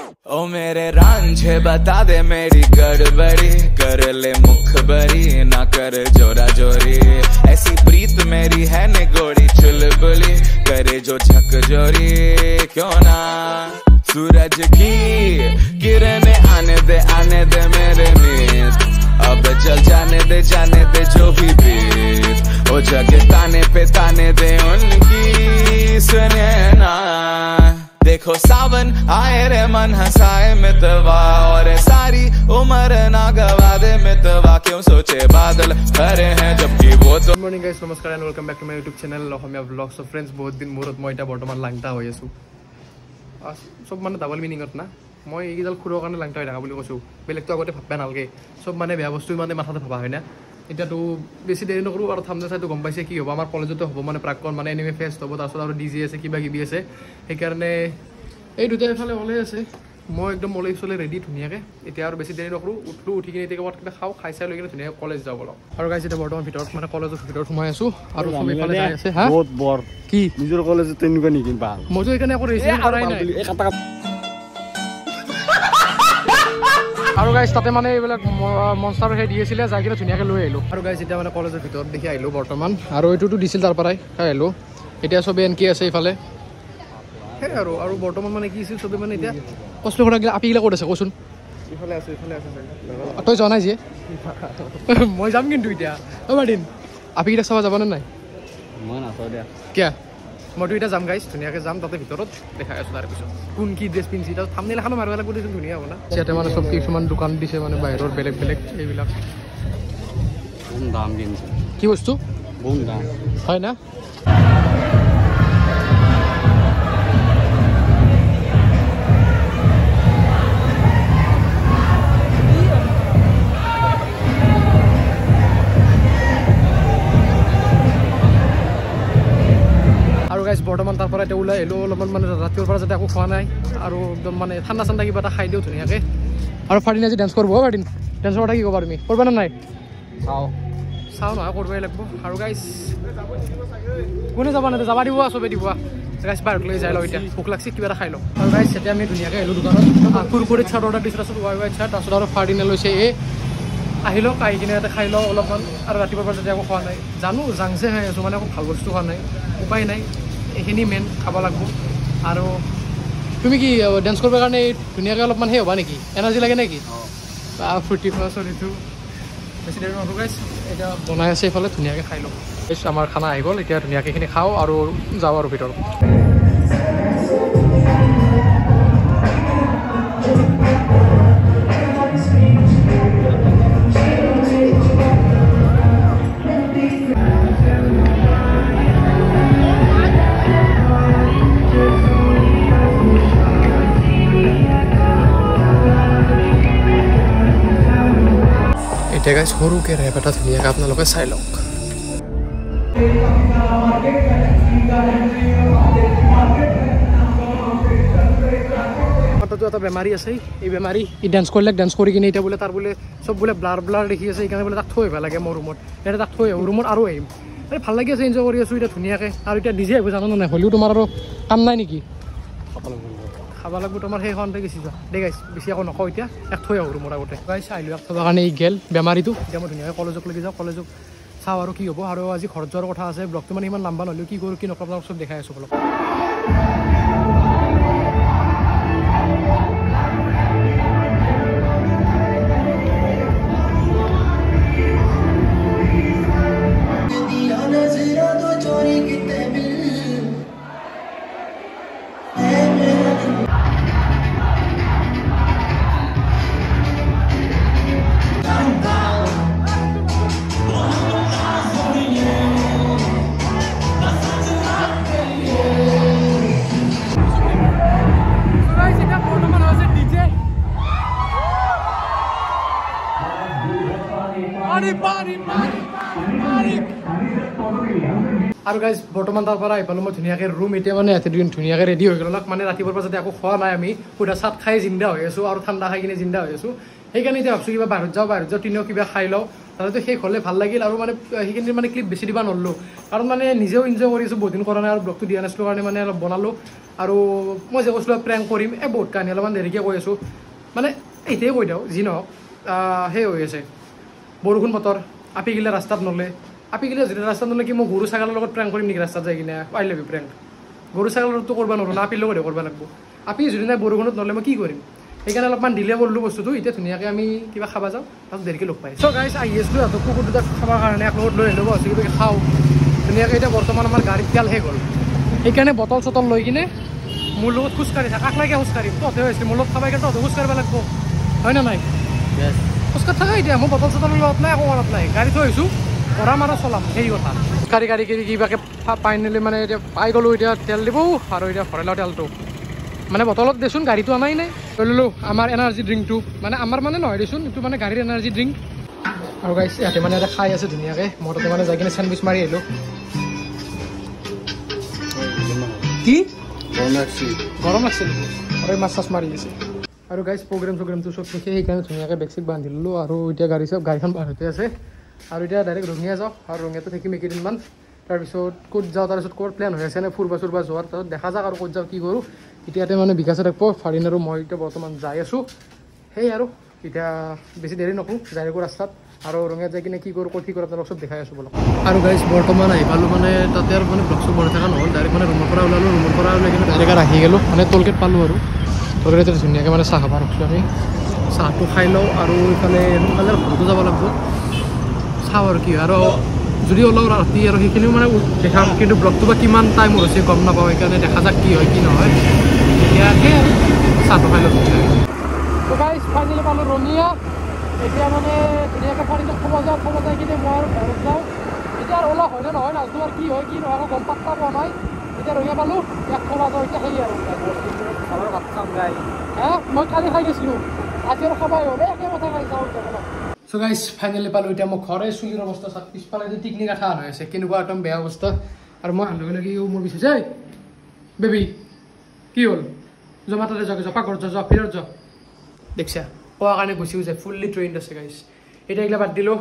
ओ मेरे रांझे बता दे मेरी गड़बड़ी, कर ले मुखबरी ना कर जोरा जोरी, ऐसी प्रीत मेरी है निगोड़ी चुलबुली, करे जो झक जोरी क्यों ना सूरज की किरणें आने दे मेरे मीत, अब चल जाने दे जो भी बीत, ओ जग ताने पे ताने दे उनकी सुने ना। देखो सावन आए रे मन हंसाए मितवा, और सारी उम्र ना गवा दे मितवा, क्यों सोचे बादल भरे हैं जबकि वो तो। গুড মৰ্ণিং গাইজ, নমস্কাৰ and welcome back to my YouTube channel Asomiya vlogs. So friends, বহুত দিন মূৰত মই এতিয়া বৰ্তমান লাংটা হৈ আছোঁ। চব মানে ডাবল মিনিঙত না, মই এইকেইডাল খুৰৰ কাৰণে লাংটা হৈ থকা বুলি কৈছোঁ, বেলেগটো আগতে ভাববা নালাগে, চব মানে বেয়া বস্তু মানে মাথাতে ভাবা হয় না। এতিয়াতো বেছি দেৰি নকৰোঁ আৰু থামনে চাইতো গম পাইছে কি হ'ব, আমাৰ কলেজতো হ'ব মানে প্ৰাক্কন মানে এনিমে ফেষ্ট হ'ব, তাৰপিছত আৰু ডি জে আছে কিবা কিবি আছে, সেইকাৰণে এই দুটা এফালে ওলাই আছে। মই একদম ওলাই চলাই ৰেডি ধুনীয়াকৈ, এতিয়া আৰু বেছি দেৰি নকৰোঁ, উঠলোঁ উঠি কিনে এতিয়া ক'ৰবাত কিবা খাওঁ, খাই চাই লৈ কিনে ধুনীয়াকৈ কলেজ যাওঁ অলপ। আৰু গাইজ এতিয়া বৰ্তমান ভিতৰত মানে কলেজৰ ভিতৰত সোমাই আছোঁ আৰু চব এইফালে যাই আছে। হা বহুত বৰ কি নিজৰ কলেজত তেনেকুৱা নেকি ভাল, মইতো সেইকাৰণে একো ৰেজিষ্ট্ৰেশ্যন কৰাই নাই। আৰু গাইজ তাতে মানে এইবিলাক মনষ্টাৰ সেই দি আছিলে, যাই কিনে ধুনীয়াকৈ লৈ আহিলোঁ। আৰু গাইজ এতিয়া মানে কলেজৰ ভিতৰত দেখি আহিলোঁ বৰ্তমান, আৰু এইটোতো দিছিল তাৰ পৰাই খাই আহিলোঁ। এতিয়া চবেই এনকি আছে এইফালে, সেই আৰু আৰু বৰ্তমান মানে কি আছিল চবে মানে এতিয়া কষ্ট কৰা গিলা আপিগিলা ক'ত আছে কচোন? তই যোৱা নাই যে? মই যাম কিন্তু এতিয়া। অ মাৰ্টিন, আপিকেইটা চাব যাবানে নাই? মই নাচাওঁ দিয়া। কিয়? মইতো এতিয়া যাম গাইজ, ধুনীয়াকৈ যাম তাতে ভিতৰত দেখাই আছোঁ। তাৰপিছত কোন কি ড্ৰেছ পিন্ধি তাত থামনেল এখনো মাৰিব লাগিব দেচোন, ধুনীয়া হ'ব না। ইয়াতে মানে চব কিছুমান দোকান দিছে মানে বাহিৰৰ বেলেগ বেলেগ এইবিলাক। দাম কিনছে কি বস্তু? বহুত দাম হয় না? গাইজ বৰ্তমান তাৰ পৰা এতিয়া ওলাই আহিলোঁ অলপমান, মানে ৰাতিপুৱাৰ পৰা যাতে একো খোৱা নাই আৰু একদম মানে ঠাণ্ডা চাণ্ডা কিবা এটা খাই দিওঁ ধুনীয়াকৈ। আৰু ফাৰ্দিন আজি ডেন্স কৰিব, ফাৰ্দিন ডেন্সৰ কথা কি ক'বা তুমি, কৰিবা নে নাই? চাওঁ চাওঁ নহয়, কৰিবই লাগিব। আৰু গাইজ কোনে যাব নাই, যাবা দিব চবে দিব। গাইজ বাহিৰত লৈ যাই লওঁ এতিয়া, ভোক লাগছে কিবা এটা খাই লওঁ। আৰু গাইজ এতিয়া আমি ধুনীয়াকৈ আহিলোঁ দোকানত, কুৰকুৰে চাট অৰ্ডাৰ দিছোঁ, তাৰপিছত ৱাই ৱাই চাট, তাৰপিছত আৰু ফাৰ্দিনে লৈছে এই। আহি লওক, আহি কিনে ইয়াতে খাই লওঁ অলপমান। আৰু ৰাতিপুৱাৰ পৰা যাতে একো খোৱা নাই, জানো জাংছে খাই আছোঁ মানে একো ভাল বস্তু খোৱা নাই, উপায় নাই, এইখিনি মেইন খাব লাগিব। আৰু তুমি কি ডেন্স কৰিবৰ কাৰণে ধুনীয়াকৈ অলপমান সেই হ'বা নেকি, এনাৰ্জি লাগে নেকি? ফূৰ্তি খোৱা চলিছোঁ, বেছি দেৰি নকৰোঁ গাইজ, এতিয়া বনাই আছে এইফালে, ধুনীয়াকৈ খাই লওঁ। আমাৰ খানা আহি গ'ল, এতিয়া ধুনীয়াকৈ এইখিনি খাওঁ আৰু যাওঁ আৰু ভিতৰত। এতিয়া গাইজ সৰুকৈ ৰেপ এটা ধুনীয়াকৈ আপোনালোকে চাই লওক। তাতো এটা বেমাৰী আছে, এই বেমাৰী ই ডেন্স কৰিলে, ডেন্স কৰি কিনে এতিয়া বোলে তাৰ বোলে চব বোলে ব্লাৰ ব্লাৰ দেখি আছে, সেইকাৰণে বোলে তাক থৈ আহিব লাগে মোৰ ৰুমত, এতিয়া তাক থৈ আহোঁ ৰুমত আৰু আহিম। আৰে ভাল লাগি আছে, এনজয় কৰি আছোঁ এতিয়া ধুনীয়াকৈ। আৰু এতিয়া ডিজে আহিব জানো নাই, হ'লেও তোমাৰ আৰু কাম নাই নেকি? খাব লাগিব তোমাৰ, সেইখনতে গুচি যোৱা দেই গাইজ, বেছি একো নকওঁ এতিয়া, এক থৈ আহোঁ ৰুমৰ আগতে। গাইজ আহিলোঁ এক থবৰ কাৰণে এই গেল বেমাৰীটো, এতিয়া মই ধুনীয়াকৈ কলেজক লাগি যাওঁ, কলেজক চাওঁ আৰু কি হ'ব। আৰু আজি ঘৰত যোৱাৰ কথা আছে, ব্লগটো মানে ইমান লাম্বা নহ'লেও কি কৰোঁ কি নকৰোঁ আপোনালোক চব দেখাই আছোঁ ব্লগ। আৰু গাইজ বৰ্তমান তাৰ পৰা আহি পালোঁ মই ধুনীয়াকৈ ৰুম। এতিয়া মানে ইয়াতে দুদিন ধুনীয়াকৈ ৰেডি হৈ গ'ল। মানে ৰাতিপুৱাৰ পৰা যাতে একো খোৱা নাই, আমি সুধা চাট খাই জিন্দা হৈ আছোঁ আৰু ঠাণ্ডা খাই কিনে জিন্দা হৈ আছোঁ। সেইকাৰণে এতিয়া ভাবছোঁ কিবা বাহিৰত যাওঁ, বাহিৰত যাওঁ তিনিও কিবা খাই লওঁ, তাতে শেষ হ'লে ভাল লাগিল। আৰু মানে সেইখিনি মানে ক্লিপ বেছি দিব নললোঁ, কাৰণ মানে নিজেও এনজয় কৰি আছোঁ, বহুত দিন কৰা নাই আৰু ব্লগটো দিয়া নাছিলোঁ কাৰণে মানে অলপ বনালোঁ। আৰু মই যে কৈছিলোঁ প্ৰেংক কৰিম, এই বহুত কাহিনী অলপমান দেৰিকৈ কৈ আছোঁ, মানে এতিয়াই কৈ দিওঁ যি নহওক। সেই হৈ আছে বৰষুণ বতৰ, আপিগিলা ৰাস্তাত নলে, আপিগিলা যদি ৰাস্তাত নলে কি মই গৰু ছাগলৰ লগত প্ৰেংক কৰিম নেকি ৰাস্তাত যাই কিনে? I love you prank, গৰু ছাগলৰ লগততো কৰিব নোৱাৰোঁ না, আপিৰ লগতহে কৰিব লাগিব। আপি যদি নাই বৰষুণত নলে মই কি কৰিম? সেইকাৰণে অলপমান ডিলে কৰিলোঁ বস্তুটো। এতিয়া ধুনীয়াকৈ আমি কিবা খাব যাওঁ, তাৰপিছত দেৰিকৈ লগ পাই। চ' গাইজ আহি আছিলোঁ সিহঁতক কুকুৰ দুটাক খাবৰ কাৰণে এক লগত লৈ আহিলোঁ, ভাবিছোঁ কিবা খাওঁ ধুনীয়াকৈ। এতিয়া বৰ্তমান আমাৰ গাড়ীত তেল শেষ হ'ল, সেইকাৰণে বটল চটল লৈ কিনে মোৰ লগত খোজকাঢ়ি থাক, কাক লাগে খোজকাঢ়িম, তহঁতে হৈছে মোৰ লগত খাবাই, তহঁতে খোজকাঢ়িব লাগিব হয় নে নাই? খোজকাঢ়ি থাকা এতিয়া, মই বটল চটল লগত নাই, একো কৰাত নাই, গাড়ী থৈ আহিছোঁ, ঘৰাম আৰু চলাম সেই কথা। গাড়ী গাড়ী কিনি কিবাকৈ ফাইনেলি মানে এতিয়া পাই গ'লোঁ। এতিয়া তেল দিব আৰু এতিয়া ভৰাই লওঁ তেলটো, মানে বটলত দেচোন গাড়ীটো অনাই নাই। লৈ ল'লোঁ আমাৰ এনাৰ্জি ড্ৰিংকটো, মানে আমাৰ মানে নহয় দেচোন, এইটো মানে গাড়ীৰ এনাৰ্জি ড্ৰিংক। আৰু গাইছ ইয়াতে মানে এটা খাই আছে ধুনীয়াকৈ, মই তাতে মানে যাই কিনে চেণ্ডউইচ মাৰি আহিলোঁ। কি গৰম লাগছে নেকি? আৰু মাছ চাছ মাৰি আছে। আৰু গাইছ প্ৰগ্ৰেম চগ্ৰেমটো চব শেষে, সেইকাৰণে ধুনীয়াকৈ বেগ চেগ বান্ধি ল'লোঁ। আৰু এতিয়া গাড়ী চব গাড়ীখন বাহিৰতে আছে। আৰু এতিয়া ডাইৰেক্ট ৰঙিয়া যাওঁ, আৰু ৰঙিয়াতে থাকিম এইকেইদিনমান। তাৰপিছত ক'ত যাওঁ, তাৰপিছত ক'ত প্লেন হৈ আছে নে ফুৰবা চুৰবা যোৱাৰ, তাৰপিছত দেখা যাওক আৰু ক'ত যাওঁ কি কৰোঁ। এতিয়া ইয়াতে মানে বিকাশে থাকিব, ফাৰিন আৰু মই এতিয়া বৰ্তমান যাই আছোঁ। সেই আৰু এতিয়া বেছি দেৰি নকৰোঁ, যাই থাকোঁ ৰাস্তাত। আৰু ৰঙিয়াত যাই কিনে কি কৰোঁ ক'ত কি কৰোঁ আপোনালোক চব দেখাই আছোঁ বলক। আৰু গাইজ বৰ্তমান আহি পালোঁ মানে তাতে আৰু মানে ব্লগ চব বনাই থকা নহ'ল, ডাইৰেক্ট মানে ৰুমৰ পৰা ওলালোঁ, ৰুমৰ পৰা ওলাই কিনে ডাইৰেক্ট আৰু আহি গ'লোঁ, মানে টোলগেট পালোঁ। আৰু টোলগেট ধুনীয়াকৈ মানে চাহ খাব ৰখিলোঁ আমি, চাহটো খাই লওঁ। আৰু ইফালে সোনকালে ঘৰতো যাব লাগিব, চাওঁ আৰু কি হয়। আৰু যদি অলপ ৰাতি আৰু সেইখিনিও মানে দেখাম, কিন্তু ব্লগটো বা কিমান টাইম হৈছে গম নাপাওঁ, সেইকাৰণে দেখা যাক কি হয় কি নহয়। এতিয়া সেই আৰু চাহটো খাই লওঁ। গাইজ ফাইনেলি পালোঁ ৰঙিয়া। এতিয়া মানে ধুনীয়াকৈ ফাৰ্ণিচাৰ থ'ব যাওঁ, থ'ব যাই কিনে মই আৰু ঘৰত যাওঁ। এতিয়া আৰু ওলাওঁ হয়নে নহয় নাজানো, আৰু কি হয় কি নহয় আকৌ গম পাত্তা পোৱা নাই। এতিয়া ৰঙিয়া পালোঁ, ইয়াত থ'ব যাওঁ এতিয়া। সেই আৰু হে মই কালি খাই গৈছিলোঁ, আজি আৰু খাবাই হ'ল, একে কথা খাই যাওঁ এতিয়া। চ' গাইজ ফাইনেলি পালোঁ এতিয়া মই ঘৰে। চুলিৰ অৱস্থা চাওক, পিছফালে টিকনি কাঠা হৈ আছে, কেনেকুৱা একদম বেয়া অৱস্থা। আৰু মই লগে লগে মোৰ বিচাৰিছে, বেবী কি হ'ল, জমা তাতে যাওক, যোৱা পাকঘৰত যোৱা, যোৱা ফিৰত যোৱা। দেখছা কোৱাৰ কাৰণে গুচিও যায়, ফুল্লি ট্ৰেইনড আছে গাইজ। এতিয়া এইগিলা বাদ দিলোঁ,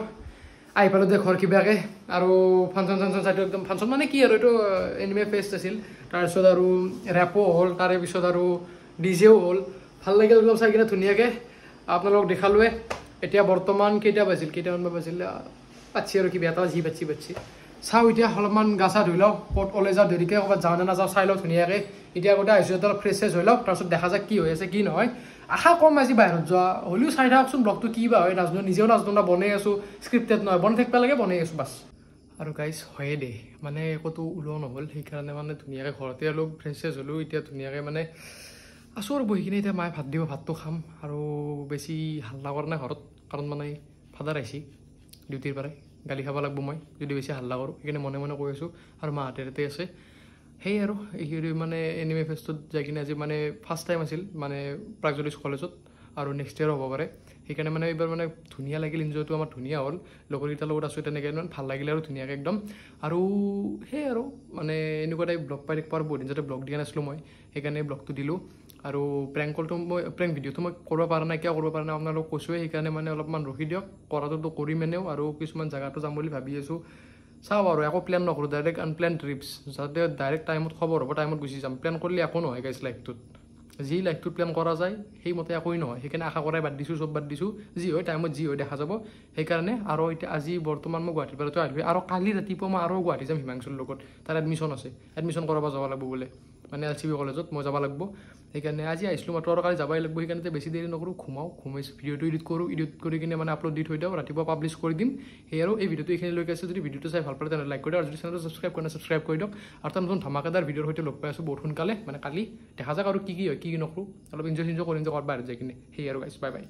আহি পালোঁ দে ঘৰ কিবাকৈ। আৰু ফাংচন চাংচন চাইটো একদম ফাংচন মানে কি আৰু এইটো এনিমে ফেষ্ট আছিল, তাৰপিছত আৰু ৰেপো হ'ল, তাৰে পিছত আৰু ডিজেও হ'ল। ভাল লাগিল একদম চাই কিনে ধুনীয়াকৈ আপোনালোকক দেখালোৱে। এতিয়া বৰ্তমান কেইটা বাজিল, কেইটামান বাজিল পাতছি আৰু কিবা এটা যি পাতছি পাতছি। চাওঁ এতিয়া অলপমান গা চা ধুই লওঁ, ক'ত ওলাই যাওঁ দেৰিকৈ, ক'ৰবাত যাওঁ নে নাযাওঁ চাই লওঁ ধুনীয়াকৈ। এতিয়া আগতে আহিছোঁ, অলপ ফ্ৰেছ চেছ হৈ লওঁ, তাৰপিছত দেখা যাক কি হৈ আছে কি নহয়। আশা কম আজি বাহিৰত যোৱা হ'লেও চাই থাকচোন ব্লগটো কি বা হয়, নাজানো, নিজেও নাজানো না, বনাই আছোঁ, স্ক্ৰিপ্টেড নহয়, বনাই থাকিব লাগে, বনাই আছোঁ বাছ। আৰু গাইজ হয়ে দেই, মানে ক'তো ওলোৱা নহ'ল, সেইকাৰণে মানে ধুনীয়াকৈ ঘৰতে অলপ ফ্ৰেছ চেছ হ'লোঁ। এতিয়া ধুনীয়াকৈ মানে আছোঁ আৰু বহি কিনে। এতিয়া মায়ে ভাত দিব, ভাতটো খাম। আৰু বেছি হাল্লা কৰা নাই ঘৰত, কাৰণ মানে ফাদাৰ আহিছে ডিউটিৰ পৰাই, গালি খাব লাগিব মই যদি বেছি হাল্লা কৰোঁ, সেইকাৰণে মনে মনে কৈ আছোঁ। আৰু মাহঁতে তাতে আছে। সেই আৰু এইখিনি মানে এনিমে ফেষ্টত যাই কিনে আজি মানে ফাৰ্ষ্ট টাইম আছিল মানে প্ৰাগজ্যোতিষ কলেজত, আৰু নেক্সট ইয়েৰো হ'ব পাৰে। সেইকাৰণে মানে এইবাৰ মানে ধুনীয়া লাগিল, এনজয়টো আমাৰ ধুনীয়া হ'ল, লগৰকেইটাৰ লগত আছোঁ তেনেকৈ ইমান ভাল লাগিলে আৰু ধুনীয়াকৈ একদম। আৰু সেই আৰু মানে এনেকুৱা টাইপ ব্লগ পাই থাকিব আৰু বহুত দিন যাতে ব্লগ দিয়া নাছিলোঁ মই, সেইকাৰণে ব্লগটো দিলোঁ। আৰু প্ৰেংক কলটো মই প্ৰেংক ভিডিঅ'টো মই কৰিব পৰা নাই, কিয় কৰিব পৰা নাই আপোনালোকক কৈছোঁৱে, সেইকাৰণে মানে অলপমান ৰখি দিয়ক, কৰাটোতো কৰিম এনেও। আৰু কিছুমান জেগাতো যাম বুলি ভাবি আছোঁ, চাওঁ আৰু একো প্লেন নকৰোঁ, ডাইৰেক্ট আনপ্লেন ট্ৰিপছ, যাতে ডাইৰেক্ট টাইমত খবৰ হ'ব, টাইমত গুচি যাম। প্লেন কৰিলে একো নহয় গাইছ লাইফটোত, যি লাইফটোত প্লেন কৰা যায় সেইমতে একোৱেই নহয়, সেইকাৰণে আশা কৰাই বাদ দিছোঁ, চব বাদ দিছোঁ, যি হয় টাইমত যি হয় দেখা যাব। সেইকাৰণে আৰু এতিয়া আজি বৰ্তমান মই গুৱাহাটীৰ পৰাতো আহিলোঁ, আৰু কালি ৰাতিপুৱা মই আৰু গুৱাহাটী যাম হিমাংশুৰ লগত, তাৰ এডমিশ্যন আছে, এডমিশ্যন কৰাব যাব লাগিব বোলে, মানে এল চি বি কলেজত মই যাব লাগিব। সেইকাৰণে আজি আহিছিলোঁ মাত্ৰ, আৰু কালি যাবই লাগিব, সেইকাৰণে বেছি দেৰি নকৰোঁ, ঘুমাওঁ, ঘুমাই ভিডিঅ'টো এডিট কৰোঁ, এডিট কৰি কিনে মানে আপলোড দি থৈ দিওঁ, ৰাতিপুৱা পাব্লিছ কৰি দিম। সেই আৰু এই ভিডিঅ'টো এইখিনিলৈকে আছে, যদি ভিডিঅ'টো চাই ভাল পালে তেনেহ'লে লাইক কৰি দিয়ক, আৰু যদি চেনেলটো ছাবস্ক্ৰাইব কৰে ছাবস্ক্ৰাইব কৰি দিয়ক। আৰু তাৰ নতুন ধামাকাদাৰ ভিডিঅ'ৰ সৈতে লগ পাই আছোঁ বহুত সোনকালে, মানে কালি দেখা যাওক আৰু কি কি হয় কি কি নকৰোঁ, অলপ এনজয় চেনজয় কৰিম যে ক'ৰবাত বাহিৰত যাই কিনে। সেই আৰু গাইছ, বাই বাই।